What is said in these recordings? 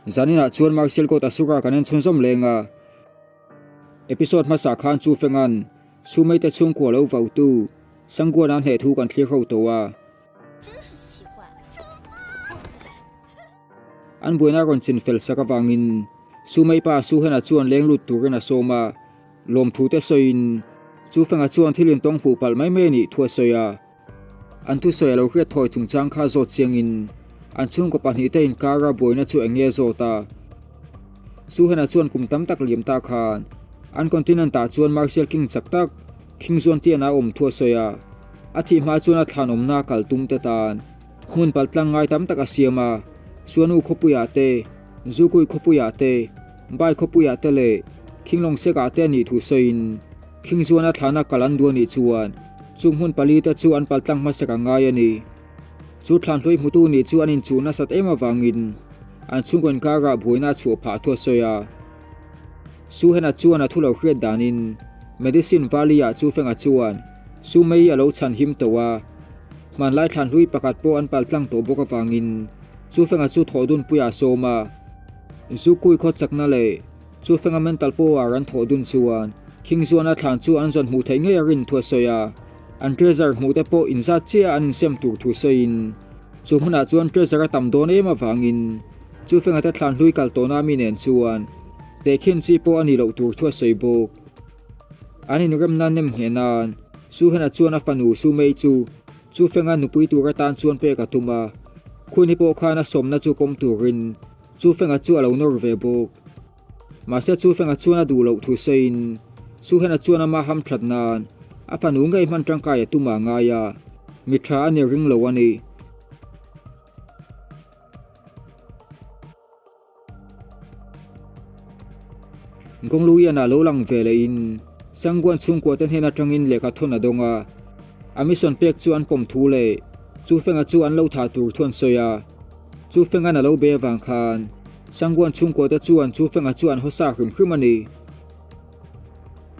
Zaninah chuan Martial Court Asura kan en chhunzawm leng a. Episode hmasa khan Chu Fenga'n Sumei te chhungkua lo vautu Sangguana hneh thu kan thlir ho tawh a. An buaina rawn chin fel sak avangin Sumei pa Suhena chuan leng lut turin a sawm a, lawmthu te sawiin Chu Fenga chuan thil intawng fuh palh mai mai a nih thu a sawi a. An thusawi a lo hriat thawi chungchang kha zawt chiangin an chhungkaw pahnihte inkara buaina chu eng nge zawt a? Suhena chuan kum tam tak liam ta khan an continent ah chuan Martial King chak tak King Zuantiana a awm thu a sawi a, a thih hma chuan a thlan awmna kal tum te tan hmun paltlang ngai tam tak a siam a, Suanu khawpuiah te, Zukui khawpuiah te, Bai khawpuiah te leh King Lawngsek ah te a nih thu sawiin King Zuana thlana kal an duh a nih chuan chung hmun pali te chu an paltlang hmasak a ngai a ni. Chu thlanhlui hmutu nih chu an inchuh nasat em avangin an chhungkaw inkarah buaina a chhuah phah thu a sawi a. Suhena chuan a thu lo hriat danin Medicine Valley-ah chu Fenga chuan Sumei a lo chhan him tawh a, hmanlai thlanhlui pakhat pawh an paltlang tawh bawk avangin chu Fenga chu thawh dunpuiah a sawm a. Zukui khaw chakna leh Chu Fenga mental power an thawh dun chuan King Zuana thlan chu an zawn hmuh theih ngei a rin thu a sawi a, an treasure hmuh te pawh inzat chiah an insem tur thu sawiin chu hmunah chuan treasure a tam dawn em avangin Chu Fenga te thlan hlui kal tawhna mi nen chuan tehkhin chi pawh a nih loh tur thu a sawi bawk. An inremna nem ngheh nan Su Hena chuan a fanu Su Mei chu Chu Fenga nupui tur atan chuan pek a tum a, Khuni pawh khan a sawmna chu pawm turin Chu Fenga chu a lo nawr ve bawk. Mahse Chu Fenga chuan a duh loh thu sawiin Su Hena chuan ama ham that nan a fanu ngei hman tangkai a tum a ngai a, mi tha a ni ring lo a ni. Gongluian-a lo lang ve lehin Sangguan chhungkua te hnen atangin lehkha thawn a dawng a, a mission pek chu an pawm thu leh Chu Fenga chu an lo thah tur thu an sawi a. Chu Fenga'n a lo be avang khan Sangguan chhungkua te chuan Chu Fenga chu an hawsa hrim hrim a ni.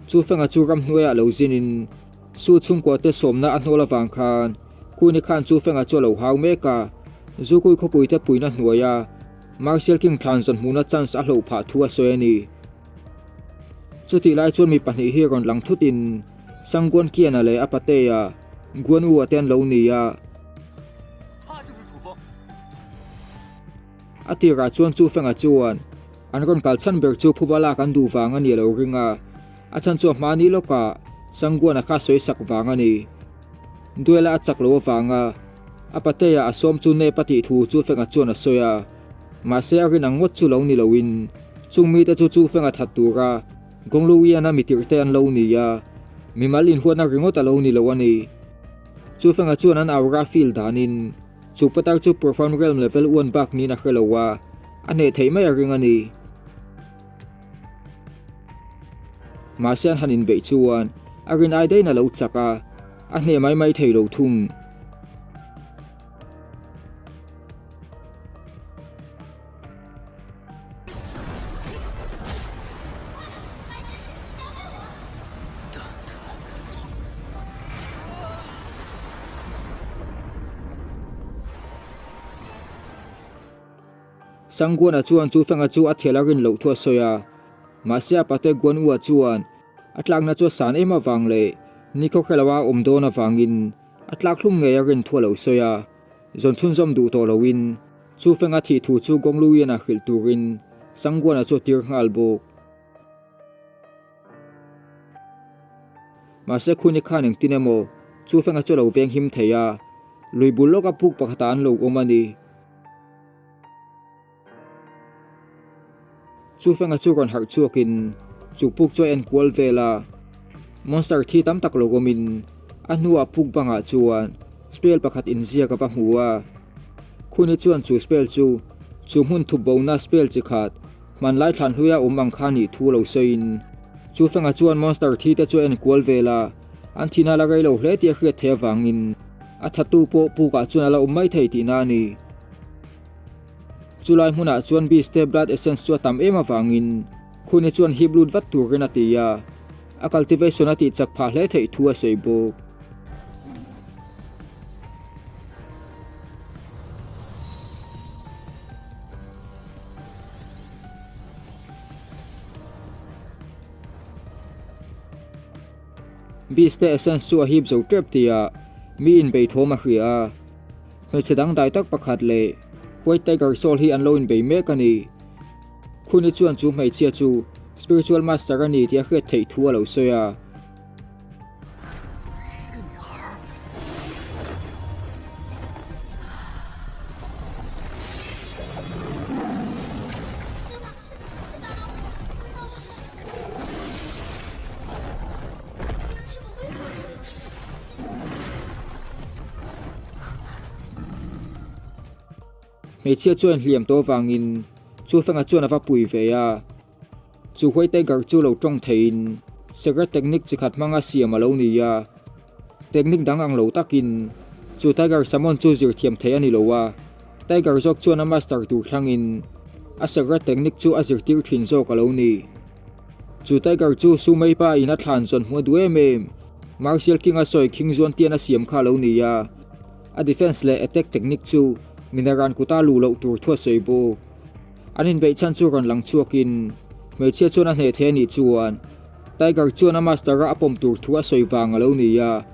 Chu Fenga chu ramhnuaiah lo zinin Su chhungkua te sawmna a hnawl avang khan Kuni khan Chu Fenga chu a lo hau mek a, Zukui khawpui te puina hnuaia Martial King thlan zawn hmuhna chance a hloh phah thu a sawi a ni. Chutih lai chuan mi pahnih hi rawn lang thutin Sangguan Kiana leh a patea Guan U-a te an lo ni a. A tirah chuan chu Fenga chuan an rawn kal chhan ber chu phuba lak an duh vang a ni a lo ring a, a chhan chu a hmani lawkah Sangguana kha sawi sak vang a ni. Duela a chak lo avanga a patea a sawm chu nep a tih thu chu Fenga chuan a sawi a, mahse a rin ang ngawt chu lo ni loin chung mite chu chu Fenga that tura Gongluiana mitirhte an lo ni a, mimal inhuatna ringawt a lo ni lo a ni. Chu Fenga chuan an aura feel danin chu patar chu Profound Realm level one bak niin a hre lo a, a hneh theih mai a ring a ni. Mahse an han inbeih chuan a rin ai daihin a lo chak a, a hneh mai mai thei lo thung. Sangguana chuan chu Fenga chu a thial a rin loh thu a sawi a, mahse a pate Guanua chuan a tlakna chu a san em avang leh nikhaw hrelo a awm dawn avangin a tlak hlum ngei a rin thu a lo sawi a. Zawn chhunzawm duh tawh loin chu Fenga thih thu chu Gongluian a hrilh turin Sangguana chu a tir nghal bawk. Mahse Khuni khan engtin emaw chu Fenga chu a lo veng him thei a, lui bul lawka puk pakhatah an lo awm a ni. Chu Fenga chu rawn harh chhuakin chu puk chu a en kual vel a, monster thi tam tak lo awmin a hnuah puk bangah chuan spell pakhat inziak a va hmu a. Khuni chuan chu spell chu chu hmun thup bona spell chi khat hmanlai thlan hluia awm ang kha nih thu lo sawiin Chu Fenga chuan monster thi te chu a en kual vel a, an thihna la rei lo hle tih a hriat theih avangin a thattu pawh pukah chuan a la awm mai thei tihna a ni. Chulai hmunah chuan Beast te blood essence chu a tam em avangin Khuni chuan hip lut vat turin a ti a, a cultivation a tih chak phah hle theih thu a sawi bawk. Beast te essence chu a hip zo tep tihah mi inbei thawm a hria a. Hmeichhe dangdai tak pakhat leh White Tiger Soul hi an lo inbei mek a ni. Khuni chuan chu hmeichhia chu Spiritual Master a ni tih a hriat theih thu a lo sawi a. Hmeichhia chuan hliam tawh avangin chu fenga chuan a va pui ve a, chu huai tiger chu lo tawng theiin secret technique chi khat hmanga siam a lo ni a, technique dang ang lo takin chu tiger summon chu zir thiam thei a ni lo a, tiger zawk chuan a master tur thlangin a secret technique chu a zirtir thin zawk a lo ni. Chu Tiger chu Sumei pa in a thlan zawn hmuh a duh em em. Martial King a sawi khing zuan tian a siam kha a lo ni a. A defense leh attack technique chu Minaran kuta luh loh tur thu a sawi bawk. An inbeih chhan chu rawn lang chhuakin hmeichhia chuan a hneh thei a nih chuan Tiger chuan a master a a pawm tur thu a sawi vang a lo ni a.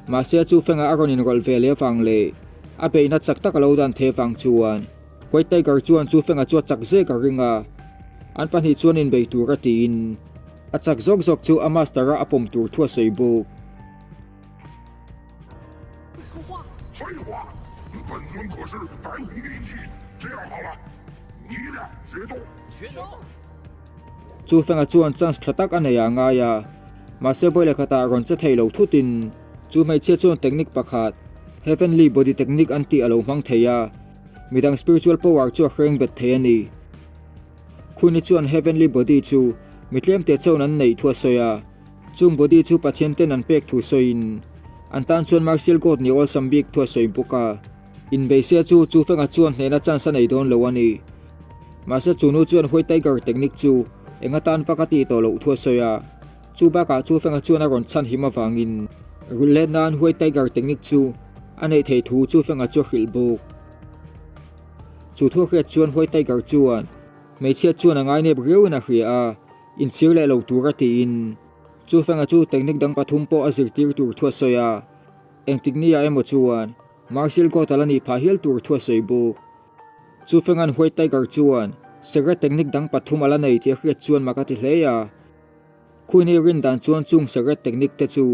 Mahse chu fengah a rawn inrawlh ve leh vang leh a beihna chak tak a lo dan thei vang chuan White Tiger chuan chu fenga chu a chak zek a ring a, an pahnih chuan inbei tur a tiin a chak zawk zawk chu a master a a pawm tur thu a sawi bawk. Chu fenga chuan chance tha tak a nei a ngai a, mahse vawi leh khatah rawn che thei lo thutin chu hmeichhia chuan technique pakhat Heavenly Body Technique an tih a lo hmang thei a. Midang spiritual power chu a hreng bet thei a ni. Khuni chuan heavenly body chu mi tlemte chawn an neih thu a sawi a, chung body chu Pathian ten an pek thu sawiin an tan chuan martial god ni awlsam bik thu a sawi bawk a. Inbeisia chu chu fenga chuan hnehna chance a nei dawn lo a ni. Mahse chu nu chuan White Tiger technique chu eng atan vak a tih tawh loh thu a sawi a, chu bakah chu fenga chuan a rawn chhan him avangin rulh let nan White Tiger technique chu A neih theih thu chu Fenga chu a hrilh bawk. Chu thu a hriat chuan Huai Tiger chuan hmeichhia chuan a ngainep riauin a hria a, inchhir leh lo tur a tiin chu Fenga chu technique dang pathum pawh a zirtir tur thu a sawi a, engtik nia emaw chuan Martial God a la nih phah hial tur thu a sawi bawk. Chu Fenga'n Huai Tiger chuan secret technique dang pathum a la nei tih a hriat chuan mak a ti hle a. Khuini rin dan chuan chung secret technique te chu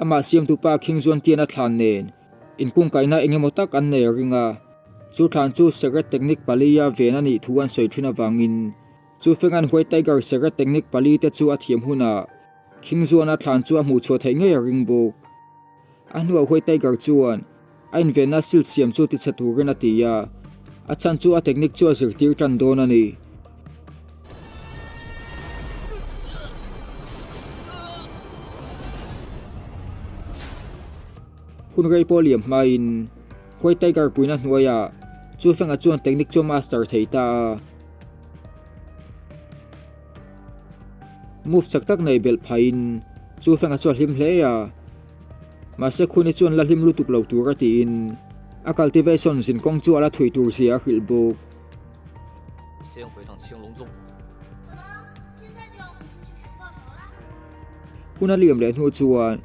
amah siamtu pa Khing Zuan Tian a thlan nen inkungkaihna eng emaw tak an nei a ring a. Chu thlan chu secret technique pali a ven a nih thu an sawi thin avangin chu Fengan White Tiger secret technique pali te chu a thiam hunah Khing Zuan a thlan chu a hmuh chhuah theih ngei a ring bawk. A hnuah White Tiger chuan a invenna shield siam chu tichhe turin a ti a, a chhan chu a technique chu a zirtir tan dawn a ni. Hun rei pawh liam hmain White Tiger puina hnuaiah chu Feng-a chuan technique chu a master thei ta a. Move chak tak nei belh phahin chu Feng-a chu a hlim hle a. Mahse Khuni chuan la hlim lutuk lo tur a tiin a cultivation zinkawng chu a la thui tur zia a hrilh bawk. Hun a liam leh hnu chuan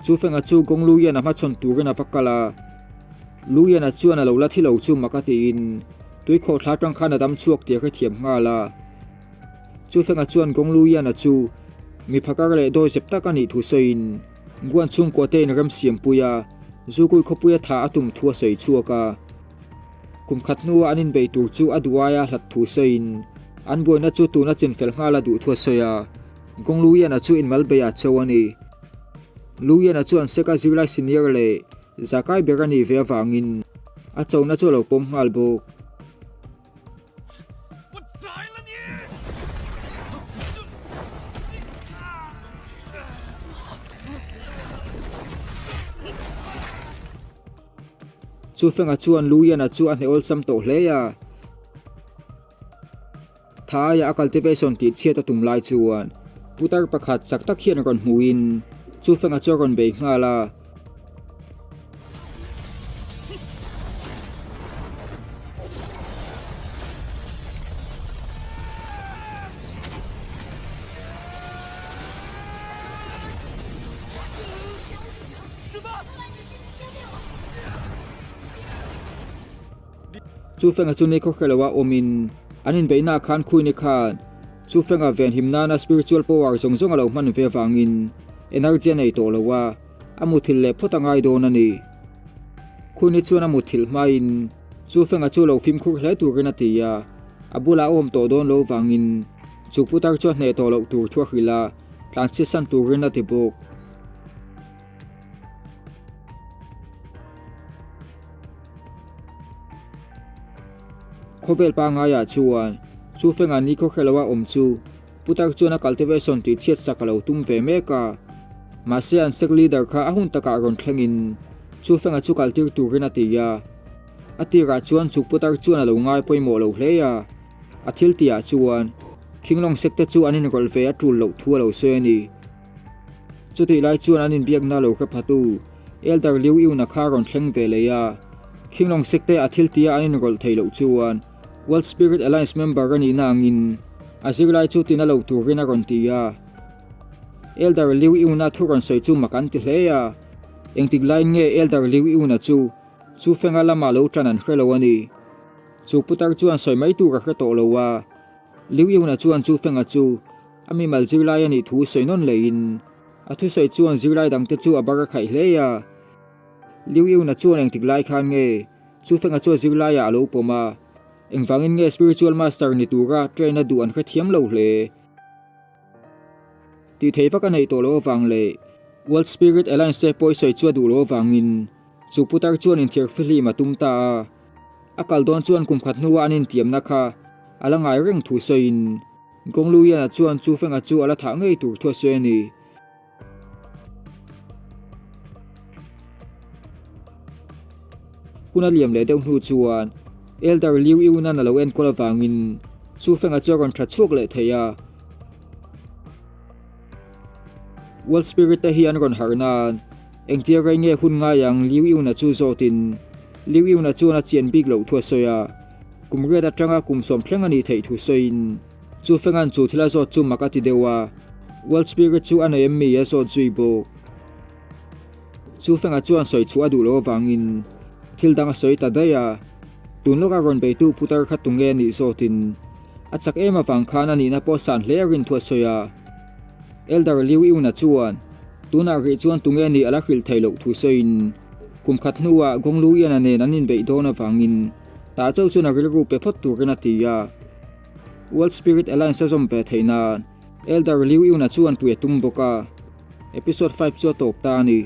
chu Fenga chu Gong Luian a hmachhawn turin a va kal a. Luian-a chuan a lo la thi lo chu mak a tiin tuikhawh thla atang khan a dam chhuak tih a hrethiam nghal a. Chu Fenga chuan Gong Luian-a chu mi phakar leh dawi zep tak a nih thu sawiin Guan chhungkua te in rem siampui a, Zukui khawpuia tha a tum thu a sawi chhuak a. Kum khat hnua an inbei tur chu a duh aia hlat thu sawiin an buaina chu tuna chinfel nghal a duh thu a sawi a, Gong Luian-a chu inmal beiah cho a ni. Luian-a chuan Seka zirlai senior leh zakai ber a nih ve avangin a chona chu a lo pawm nghal bawk. Chu Fenga chuan Luiana chu a hneh awlsam tawh hle a. Tha aia a cultivation tih chhiat a tum lai chuan putar pakhat chak tak hian rawn hmuhin Chu Fenga chu a rawn bei nghal a. Chu Fenga chu ni khaw hre loa awmin an inbeihnaah khan Khuini khan Chu Fenga venhim nana spiritual power zawng zawng a lo hman ve avangin energy a nei tawh lo a, a muthilh leh phawt a ngai dawn a ni. Khuini chuan a muthilh hmain Chu Fenga chu lo fimkhur hle turin a ti a, a bulah a awm tawh dawn lo vangin chu putar chu a hneh tawh loh tur thu a hrilh a, tlanchhiatsan turin a ti bawk. Khawvel pangaiah chuan chu fenga ni khaw hrelo a awm chu putar chuan a cultivation tih chhiat sak a lo tum ve mek a. Mahse an sect leader kha a hun takah rawn thlengin chu fenga chu kaltir turin a ti a. A tirah chuan chu putar chuan a lo ngai pawimawh lo hle a. A thil tihah chuan Khinglawng sect te chu an inrawlh ve a tul loh thu a lo sawi a ni. Chutih lai chuan an inbiakna lo hre phatu Elder Liu Yuna kha a rawn thleng ve leh a, Khinglawng Sek te a thil tia an inrawlh theih loh chuan World Spirit Alliance member a nihna angin a zirlai chu tina lo turin a rawn ti a. Elder Liu Yuna thu rawn sawi chu mak an ti hle a, engtik laiin nge Elder Liu Yuna chu chu fenga lama lo tan an hre lo a ni. Chu putar chuan sawi mai tur a hre tawh lo a. Liu Yuna chuan chu fenga chu a mimal zirlai a nih thu sawi nawn leiin a thusawi chuan zirlai dangte chu a bar a khaih hle a. Liu Yuna chuan engtik lai khan nge chu fenga chu a zirlaiah a lo pawm a, engvangin nge spiritual master ni tura train a duh an hrethiam lo hle. Tih theih vak a neih tawh loh avang leh World Spirit Alliance te pawh i sawi chu a duh loh avangin chu putar chuan inthiar fihlim a tum ta a. A kal dawn chuan kum khat hnua an intiamna kha a la ngai reng thu sawiin Gong Luiana chuan chu fenga chu a la thah ngei tur thu a sawi a ni. Hun a liam leh deuh hnu chuan Elder Liu Yunan a lo enkawl avangin chu fenga chu a rawn tha chhuak leh thei a. World Spirit te hi an rawn harh nan engtia rei nge hun ngai ang Liu Yuna chu zawtin Liu Yuna chuan a chian bik loh thu a sawi a, kum riat atanga kum sawm thleng a nih theih thu sawiin chu Fengan chu thil a zawt chu mak a ti deuh a, World Spirit chu a nei em mi a zawt zui bawk. Chu Fenga chuan sawi chhuah a duh loh avangin thil dang a sawi ta daih a, tun lawka rawn beitu putar kha tunge a nih zawtin a chak em avang khan a nihna pawh san hle a rin thu a sawi a. Elder Liu Yuna chuan tunah rih chuan tunge nih a la hrilh theih loh thu sawiin kum khat hnuah Gong Lu Iana nen an inbeih dawn avangin tah chauh chuan a rilru pe phawt turin a ti a. World Spirit Alliance a zawm ve theih nan Elder Liu Yuna chuan pui a tum bawk a. Episode 5 chu a tawp ta a ni.